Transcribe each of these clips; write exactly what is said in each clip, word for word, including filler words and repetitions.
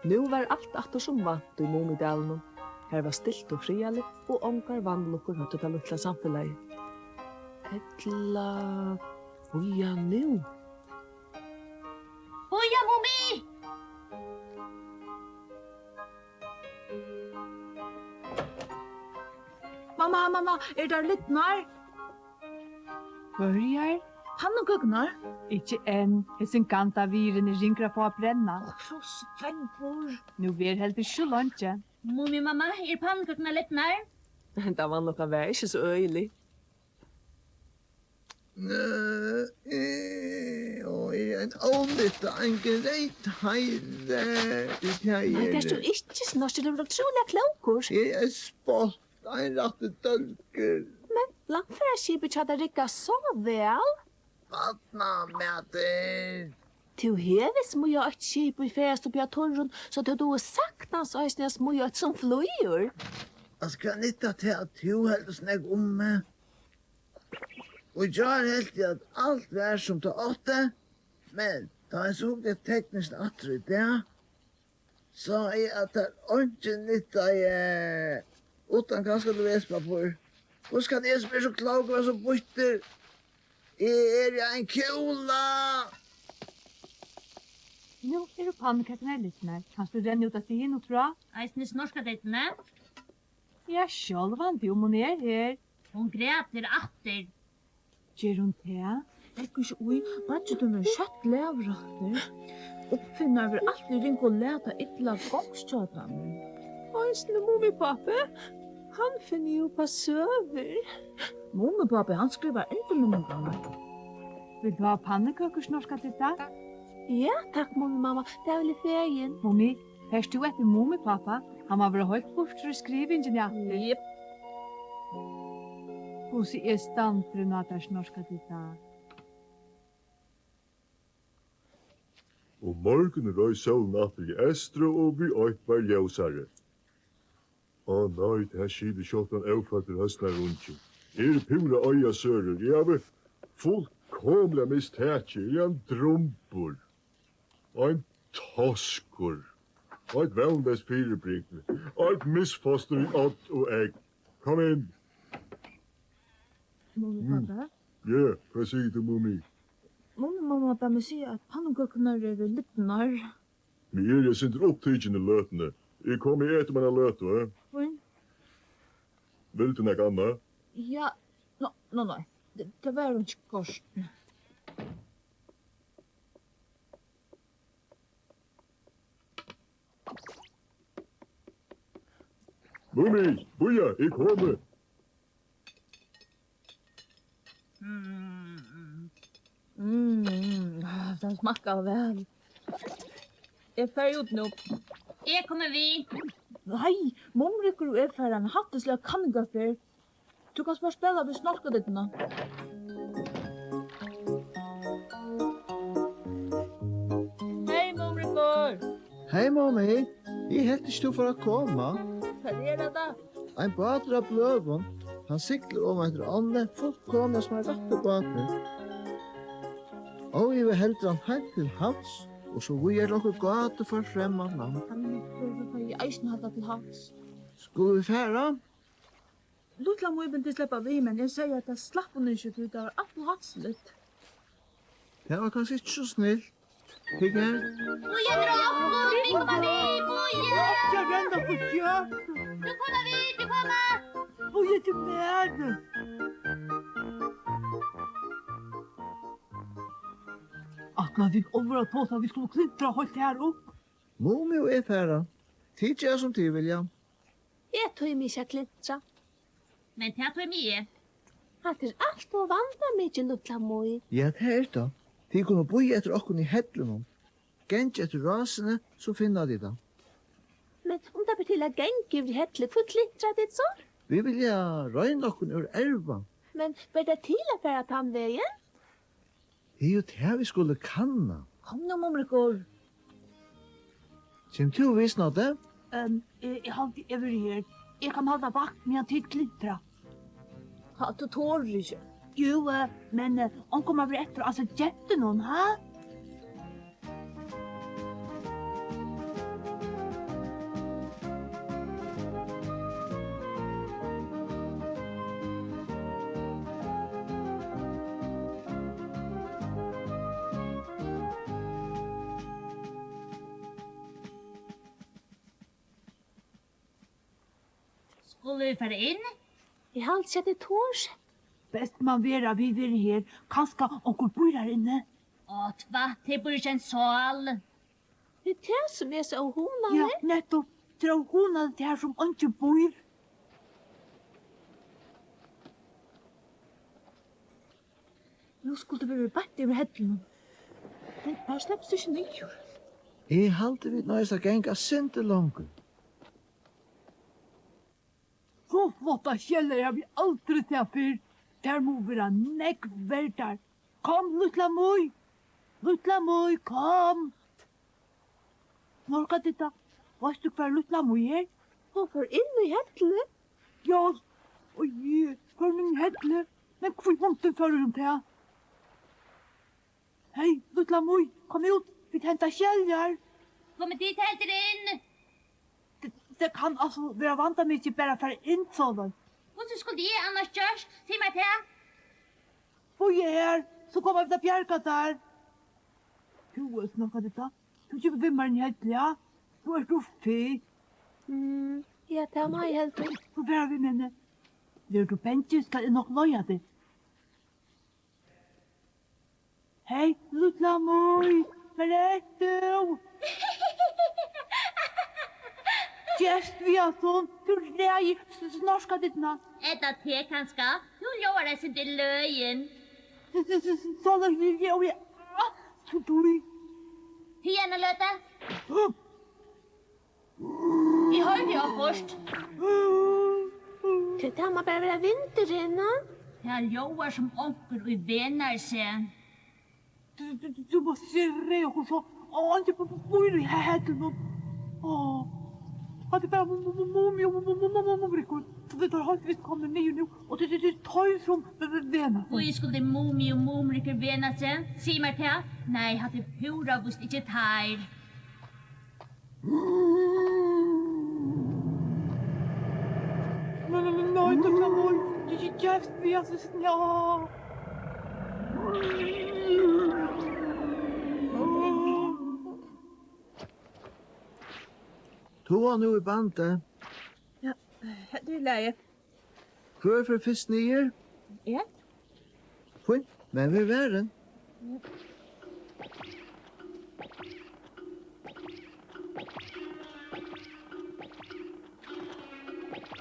Nú var alt aftur sum vant í Mumidalinum. Har var stilt og friðarligt, og ongar vanlukkur høvdu tað lítla samfelagið. Ella, bíða nú. Bíða, Mumi! Mamma, mamma, eru tær lidnar? Hvørjar? Pannukøkurnar. Ikki enn. Hesin gandaviðurin er ringur at fáa at brenna. Ó, krossfengur. Nú verður heldur ikki so leingi. Mumi, mamma, eru pannukøkurnar lidnar? Henda vanlukkan var ikki so øgilig. Nø, eh, og er ein ónytta, ein greytheiður, tað er. Nei, tað ert tú ikki, Snorkur, tú ert ótrúliga klókur. Eg er spott, ein rættur dólgur. Men landfaraskipið hjá tær riggar so væl. Barnamatur. Tú hevur smíðað eitt skip, ið ferðast uppi á turrum, so tú dugir saktans eisini at smíða eitt, sum flýgur. Altso, hvat nyttar tað, at tú heldur so nógv um meg? Og í gjár helt eg, at alt var, sum tað átti, men tá eg so hugdi tekniskt aftur í dag, sá eg, at tað einki nyttaði, uttan kanska til vesipappír. Hvussu kann eg, sum eri so klókur, vera so býttur? Eg eri ein kúla! Nú eru pannukøkurnar lidnar. Kanst tú renna út eftir hin og frá? Eisini Snorkadóttirni? Ja, sjálvandi, um hon er her. Hon grætur aftur. Ger hon tað? Legg ikki í. Beiggi tín verður skjótt glaður aftur. Uppfinnarar verða altíð ringir og lata illa gongst hjá teimum. Eisini Mumipápi, hann finnur jú upp á søgur. Mumipápi, hann skrivar endurminningarnar. Vilt tú hava pannukøkur, Snorkadóttir? Ja, takk, Mumimamma, tað vil eg fegin. Mumi, fert tú eftir Mumipápa? Hann má vera heilt burtur í skrivingini aftur. Jepp. Hvussu er standurin á tær, Snorkadóttir? Um morgunin reis sólin aftur í eystri, og við eitt var ljósari. Á nei, tað skilur sjálvt ein óføddur høsnarungi. Eg eri púra oyðasørur. Eg havi fullkomiliga mist takið. Eg eri ein drumbur. Ein toskur. Eitt vónleyst fyribrigdi. Eitt misfostur í odd og egg. Kom inn. Mumipápi? Mm. Ja, hvat sigur tú, Mumi? Mumimamma bað meg siga, at pannukøkurnar eru lidnar. Nú eri eg eitt sindur upptikin í løtuni. Eg komi at eta um eina løtu, eh? Fínt. Vilt tú nakað annað? Ja, no, no, nei. Tað, tað var einki kort. Mumi, bíða, eg komi. Mm, mm, ah, tað smakkar væl. Eg fari út nú. Eg komi við. Nei, Mumrikur og eg fara eina hættisliga kanningarferð. Tú kanst bara spæla við Snorkadóttina. Hey, Mumrikur. Hey, Mumi. Eg helt ikki, tú fór at koma. Hvat er hetta? Ein bátur av bløðum. Hann siglir oman eftir ánni, fullkomiliga sum ein rættur bátur. Og eg vil heldur hann heilt til havs, og so víðari til okkurt gátuført fremmant land. Hann er nokk, fái eg eisini halda til havs. Skulu vit fara? Lítla Mý vildi sleppa við, men eg segði, at tað slapp hon ikki, tí tað var alt ov hættisligt. Tað var kanska ikki so snilt. Hygg her. Bíða eftir okkum, vit koma við, bíða! Ikki at renna upp í skjótt. Nú koma vit, vit koma! Bíða eftir mær. Ætlaðu tit alveg at tosa, at vit skulu klintra heilt her upp? Mumi og eg fara. Tit gera, sum tit vilja. Eg tími ikki at klintra. Men tað tími eg. Hatta er alt ov vandamikið, Lítla Mý. Ja, tað er tað. Tit kunnu bíða eftir okkum í hellinum. Gangið eftir rásini, so finna tit tað. Men um tað ber til at ganga yvir í helli, hví klintra tit so? Vit vilja royna okkum úr erva. Men ber tað til at fara tann vegin? Tað er jú tað, vit skulu kanna. Kom nú, Mumrikur. Kemur tú við, Snoddi? Ehm, eg, eg haldi, eg verði her. Eg kann halda vakt, meðan tit klintra. Ha, tú torir ikki? Jú, eh, men, eh, onkur má vera eftir at ansa gentunum, ha? Skulu vit fara inn? Eg haldi ikki, at eg tori. Best man vera, vit verða her. Kanska onkur býr har inni. Á, tvætl, her býr ikki ein sál. Tað er tað, sum er so óhugnaligt. Ja, nettupp. Tað er óhugnaligt har, sum eingin býr. Nú skuldu vit verið beint yvir hellunum. Men har slepst tú ikki niður. Eg haldi, vit noyðast at ganga eitt sindur longur. So flottar skeljar havi eg aldri sæð fyrr. Tær mugu vera nógv verdar. Kom, lítla Mý. Lítla Mý, kom. Norðkandida, veitst tú, hvar lítla Mý er? Hon fór inn í hellið. Ja, og eg fór inn í hellið. Men hví í hundin fór hon tað? Hey, lítla Mý, kom út, vit henta skeljar. Komið tit heldur inn. Tað, tað kann altso vera vandamikið bara at fara inn soleiðis. Hvussu skuldi eg annars gjørt? Sig mær tað. Bíða her, so koma vit at bjarga tær. Tú ert nokk at vita. Tú kemur við mær inn í hellið, ja? Tú ert ov feit. Mm, ja, tað má eg heldur. So fara vit, Minni. Verður tú bangin, skal eg nokk leiða teg. Hey, lítla Mý, hvar ert tú? Gevst við hasum, tú ræðir s-, s-, Norðkandiduna. Ella teg kanska? Tú ljóðar eitt sindur løgin. S-, s-, s-, s-, soleiðis ljóði eg altíð. Hiðani løta. Eg hoyri okkurt. Tað, tað má bara vera vindurin, ha? Tað ljóðar sum onkur, ið venar seg. Tú, tú, tú, tú mást ikki ræða okkum so. Á, eingin b-, b-, býr í he-, hellinum. Á, hatta er bara Mu-, Mu-, Mu-, Mumi og Mu-, Mu-, Mu-, Mu-, Mumrikur. So vit eru heilt vist komnir niður nú, og tað, tað, tað er teir, sum v-, v-, vena seg. Hví skuldi Mumi og Mumrikur vena seg? Sig mær tað. Nei, hatta er púra víst ikki teir. Nei, nei, nei, nei, nei, nei, nei, nei, nei, nei. Tú var nú í bandi. Ja, hetta er í lagi. Hvør fer fyrst niður? Eg. Fínt, men ver varin.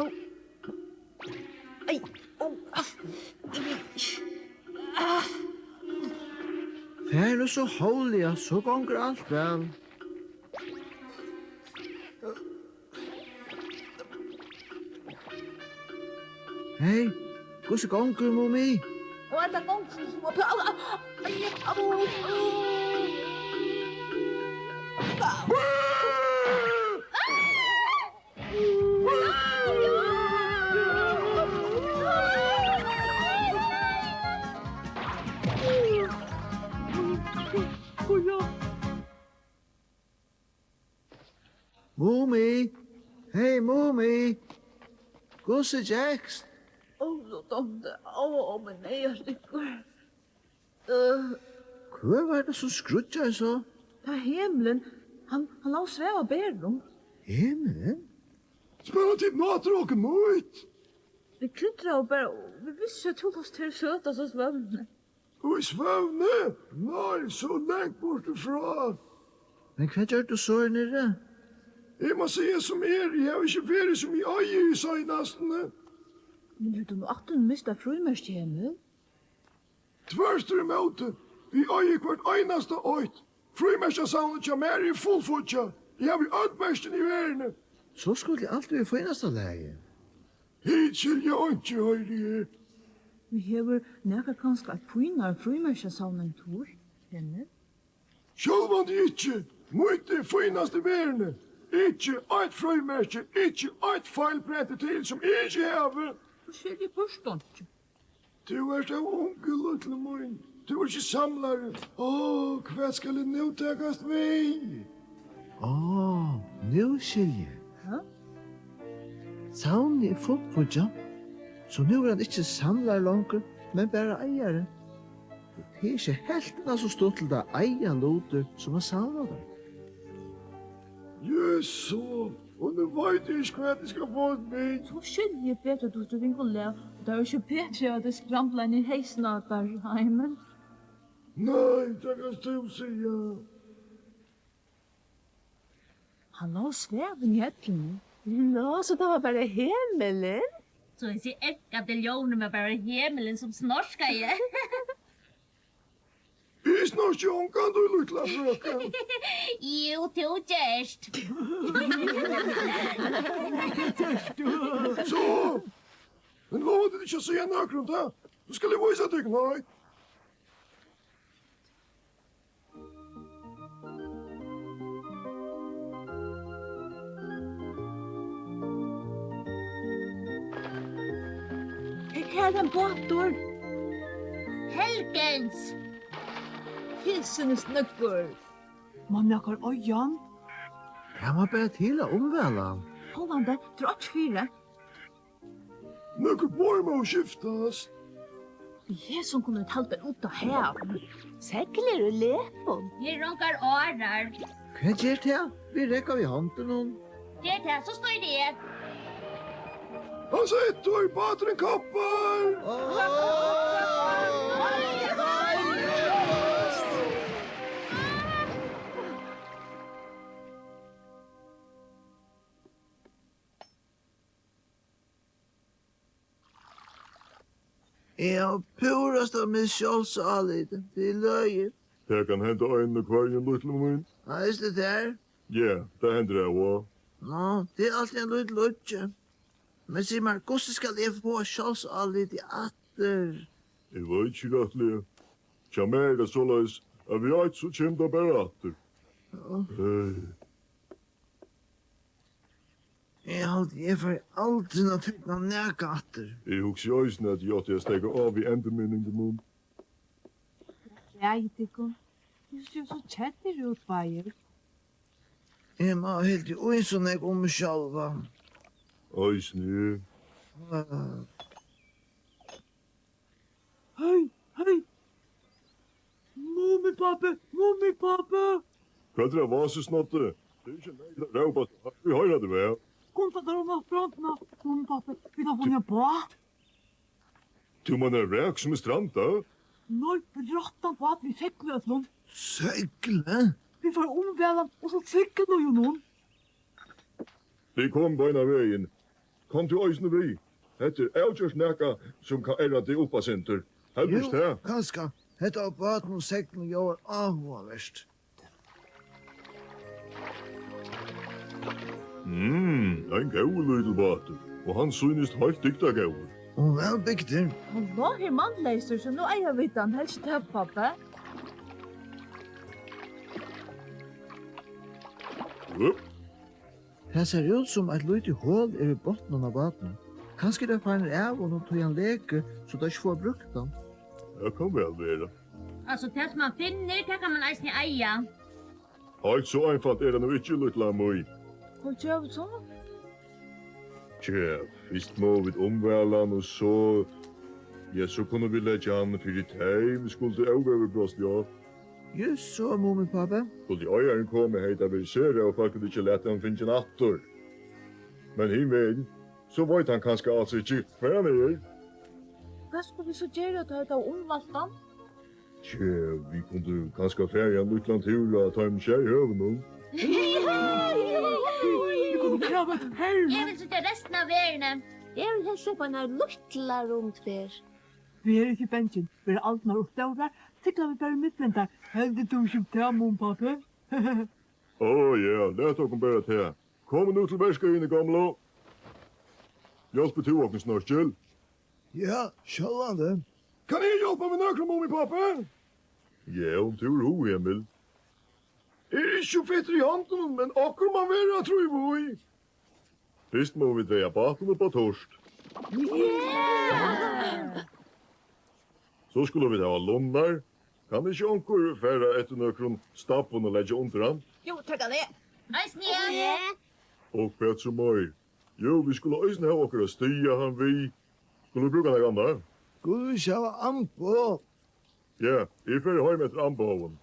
Au. Ai, au, ah. Ah. Far nú so hóvliga, so gongur alt væl. Hey, hvussu gongur, Mumi? Og hetta gongur sum, sum, au, au, au, au, au. Mumi! Hey, Mumi! Hvussu gekst? Ó, so dámdi, ó, ó, mín eyga styggur. Øh. Hvør var tað, sum skríggjaði so? Tað er Hemulin. Hann, hann lá og svav á berinum. Hemulin? Spæla tit nú aftur okkurt nýtt? Vit klintraðu bara, og vit vistu, at tú lást her søtast á svøvni. Í svøvni? Nei, so langt burtur frá. Men hvat gjørdi tú so her niðri? Eg má siga sum er, eg havi ikki verið sum eg eigi í seinastuni. Men hevur tú nú aftur mist eitt frímerki, Hemul? Tvørturímóti, eg eigi hvørt einasta eitt. Frímerkjasavnið hjá mær er fullfíggjað. Eg havi øll merkini í verðini. So skuldi alt verið í fínasta lagi. Tit skilja einki, hoyri eg. Men hevur nakar kanska eitt fínari frímerkjasavn enn tú, Hemul? Sjálvandi ikki. Mítt er fínast í verðini. Ikki eitt frímerki, ikki eitt feilprent er til, sum eg ikki havi. Tú skilur burtur einki. Tú ert ov ungur, lítli mín. Tú ert ikki samlari. Ó, hvat skal eg nú takast við? Á, nú skilji eg. Ha? Savnið er fullfíggjað, so nú er hann ikki samlari longur, men bara eigari. Tað er ikki helvtina so stuttligt at eiga lutir sum at savna teir. Jú, So, og nú veit eg ikki, hvat eg skal fáa út við. So skilji eg betur, at tú ert í ringum lag. Tað er ikki betri, at eg skrambla inn í heysin á tær, Simon. Nei, tað kanst tú siga. Hann lá og svav inni í helluni. Ná, so tað var bara hemulin? So hesi erkandi ljónini var bara hemulin, sum snorkaði. Eg snorki ongantíð, lítla frøken. Jú, tú gert. So, men lova tit ikki at siga nøkrum tað, so skal eg vísa tykkum eitt. Her er ein bátur. Helgens! Hesin er snøggur. Man nakar eiga hann? Tað má bara til at umvæla hann. Sjálvandi, tað er einki fyri. Nøkur borð mugu skiftast. Við hesum kunnu vit halda út á hav. Segl eru lepul. Her eru ongar árar. Hvat ger tað? Vit reka við hondunum. Ger tað, so stýri eg. Hann situr, báturin koppar. Áh! Eg havi púrasta mist sjálvsálitið. Tað er løgið. Tað kann henda einum og hvørjum, lítla mín. Eisini tær? Ja, tað hendir av og á. Ná, tað er altíð ein lítil uggi. Men sig mær, hvussu skal eg fáa sjálvsálitið aftur? Eg veit ikki rættiliga. Hjá mær er tað soleiðis, at við eitt, so kemur tað bara aftur. Ja. Hey. Eg haldi, eg fari aldrin at tekna nakað aftur. Eg hugsi eisini, at eg átti at steðgað av við endurminningunum. Gleðið tykkum. Tit síggja so keddir út, báðir. Eg má heldur í so nógv um meg sjálva. Eisini eg. Ah. Hey, hey! Mumipápi, Mumipápi! Hvat er tað, Vasisnotti? Tað er ikki neyðugt at rópa so høgt. Vit hoyra teg væl. Kom, far tær oman á strondina, Mumipápi. Vit hava funnið ein bát. Tú meinar rek sum er strandað? Nei, ein rættan bát við segli og øllum. Segli? Vit fara at umvæla hann og so sigla í honum. Vit koma beinan vegin. Kom tú eisini við. Hetta er avgjørt nakað, sum kann erra teg upp eitt sindur. Heldur tú ikki tað? Jú, kanska. Hetta við bátinum og seglinum ljóðar áhugavert. Mm, ein góður lítil bátur. Og hann sýnist heilt dygdargóður. Og væl bygdur. Hann lá her mannleysur, so nú eiga vit hann. Helst tað, pápi. Upp. Tað sær út, sum eitt lítið hol er í botninum á bátinum. Kanska er tað farin av honum, tí hann lekur, so teir ikki fáa brúkt hann. Tað kann væl vera. Altso, tað, sum mann finnur, tað kann mann eisini eiga. Heilt so einfalt er tað nú ikki, lítla Mý. Hvat gera vit so? Tja, fyrst mugu vit umvæla hann, og so, ja, so kunnu vit leggja hann fyri teym, skuldi óveður brostið á. Júst so, Mumipápi. Skuldi eigarin komið, hevði tað verið sera ófólkaligt ikki at latið hann fingið hann aftur. Men hin vegin, so veit hann kanska als ikki, hvar hann er. Hvat skulu vit so gera, tá vit hava umvælt hann? Tja, vit kundu kanska farið ein lítlan túr á teimum sjey høvunum. Eg vil síggja restina av verðini. Eg vil helst sleppa eina lítla rundferð. Ver ikki bangin, verða aldurnar ov stórar, sigla vit bara ímillum tær. Heldur tú ikki um tað, Mumipápi? Ó ja, lat okkum bara tað. Komið nú til verka, hini gomlu. Hjálpir tú okkum, Snorkil? Ja, sjálvandi. Kann eg hjálpa við nøkrum, Mumipápi? Ja, um tú hevur hug, Emil. Eg eri ikki so fittur í hondunum, men okkurt man vera at tríva í. Fyrst mugu vit draga bátin upp á turt. Ja! So skulu vit hava lunnar. Kann ikki onkur fara eftir nøkrum stabbum og leggja undir hann? Jú, tað kann eg. Eisini eg. Og hvat so meir? Jú, vit skulu eisini hava okkara stiga, hann við. Skulu vit brúka nakað annað? Skulu vit ikki hava amboð? Ja, eg fari heim eftir amboðum.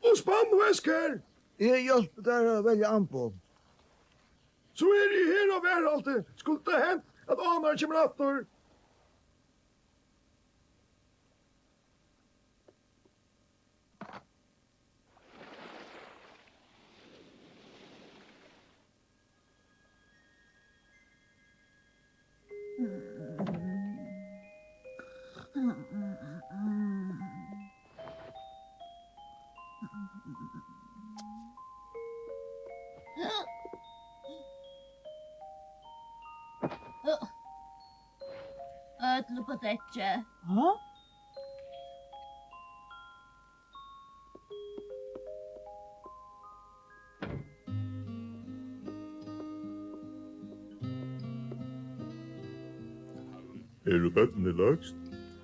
Og spann og eskjur! Eg hjálpi tær at velja amboð. So eri eg her á varðhaldi. Skuldi tað hent, at ánarin kemur aftur. Øll upp á dekkið. Ha? Eru børnini løgst?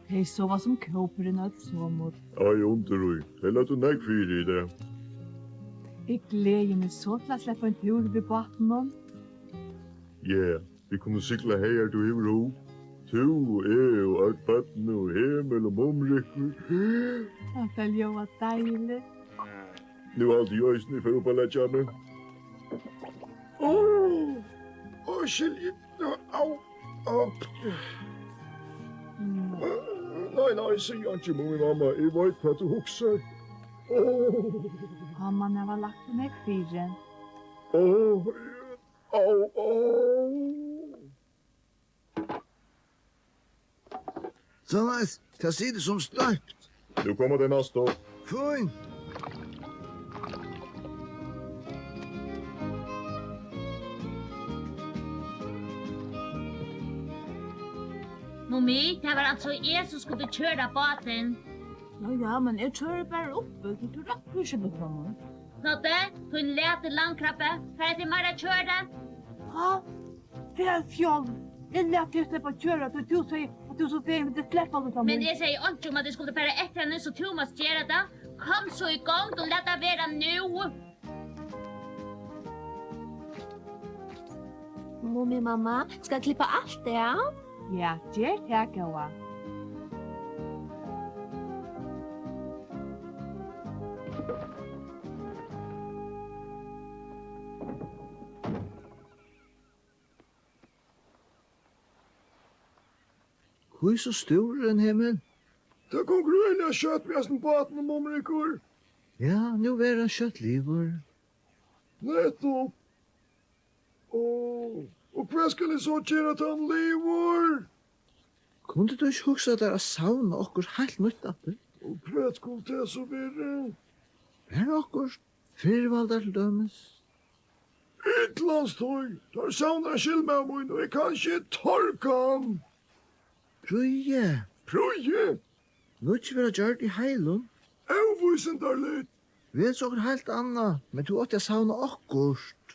Tey sova sum kópurin øll somul. Ei undur í. Tey løgdu nógv fyri í dag. Eg gleði meg so til at sleppa ein túr við bátinum. Ja, vit kunnu sigla hagar tú hevur hug. Tú og eg og øll børnini og Emil og Mumrikur. Hatta ljóðar deiligt. Nú haldi eg eisini, eg fer upp at leggja meg. Ó, ó, Silji. Au, au. Nei, nei, sig einki, Mumimamma. Eg veit, hvat tú hugsar. Ó. Hann man hava lagt ov nógv fyri. Ó, au, au. Soleiðis, tað situr sum stoypt. Nú koma tey næstu. Fínt. Mummi, tað var altso eg, sum skuldi koyra bátin. Ja, ja, men eg koyri bara uppi, so tú rættir ikki við honum. Knoddi, tín lati landkrabbi, fara tit meira at koyra? Ha? Far sjálv. Eg læt teg sleppa at koyra, tí tú segði, at tú so fegin vildi sleppa, Lítla Mý. Men eg segði einki um, at eg skuldi fara eftir henni, so tú mást gera tað. Kom so í gongd og lat tað vera nú. Mumimamma, skal eg klippa alt av? Ja, ger tað, góða. Hví so stúrin, Emil? Tað gongur øgiliga skjótt við hasum bátinum, Mumrikur. Ja, nú verður hann skjótt liðugur. Nettupp. Og, og hvat skal eg so gera, tá hann liðugur? Kundi tú ikki hugsað tær at savna okkurt heilt nýtt aftur? Og hvat skuldi tað so verið? Bara okkurt firvaldar til dømis. Illans tí, teir savna ein skyldmaður mín, og eg kann ikki torga hann. Prýði. Prýði? Nýggj verða gjørd í heilum. Óvísindarligt. Vel so okkurt heilt annað, men tú átti at savna okkurt.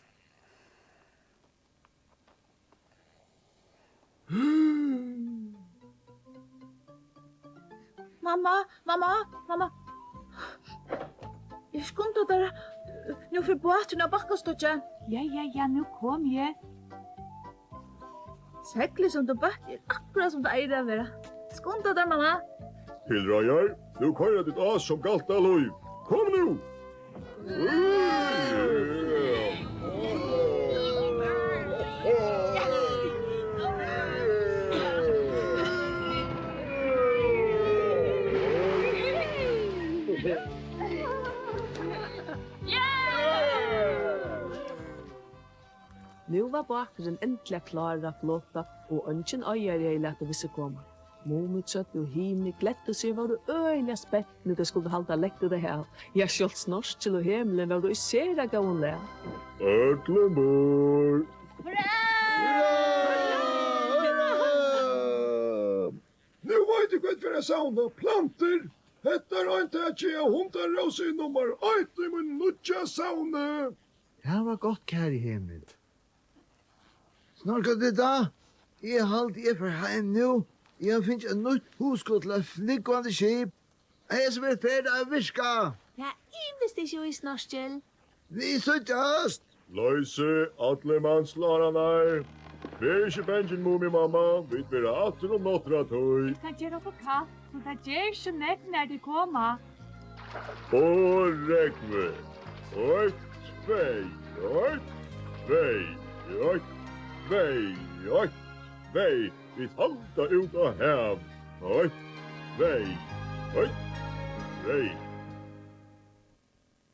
Mamma, mamma, mamma. Skunda tær. Nú fer báturin á bakkastokki. Ja, ja, ja, nú komi eg. Seglið sum tú bøtti er akkurát sum tað eigur at vera. Skunda tær, mamma. Tilreiðar, nú koyra tit á sum galt tað lív. Kom nú! Nú var báturin endiliga klárur at flota, og eingin eigari hevði latið við seg koma. Mumitrøll og hini gleddu seg og vóru øgiliga spent, nú tey skuldu halda langt út á hav. Ja, sjálvt Snorkil og Hemulin vóru í sera góðum lag. Øll umborð! Hurra! Hurra! Nú veit eg, hvat fer at savna. Plantur! Hetta er eintakið av hundarósini nummar eitt í mínum nýggja savni. Tað var gott, kæri Hemul. Snorkil, Didda, eg haldi, eg fari heim nú. Eg havi fingið eitt nýtt hugskot til eitt flúgvandi skip. Hetta verður ferð at virka. Tað ivist ikki í, Snorkil. Vit síggjast. Loysið allar mannslárarnar. Ver ikki bangin, Mumimamma. Vit verða aftur um nátturðatíð. Vit kann gera okkum kalt, so tað ger ikki so nógv, nær tit koma. Og rógvið. Eitt, Tvey, eitt, tvey, eitt, tvey, eitt, tvey. Vit halda út á hav. Eitt, tvey, eitt, tvey.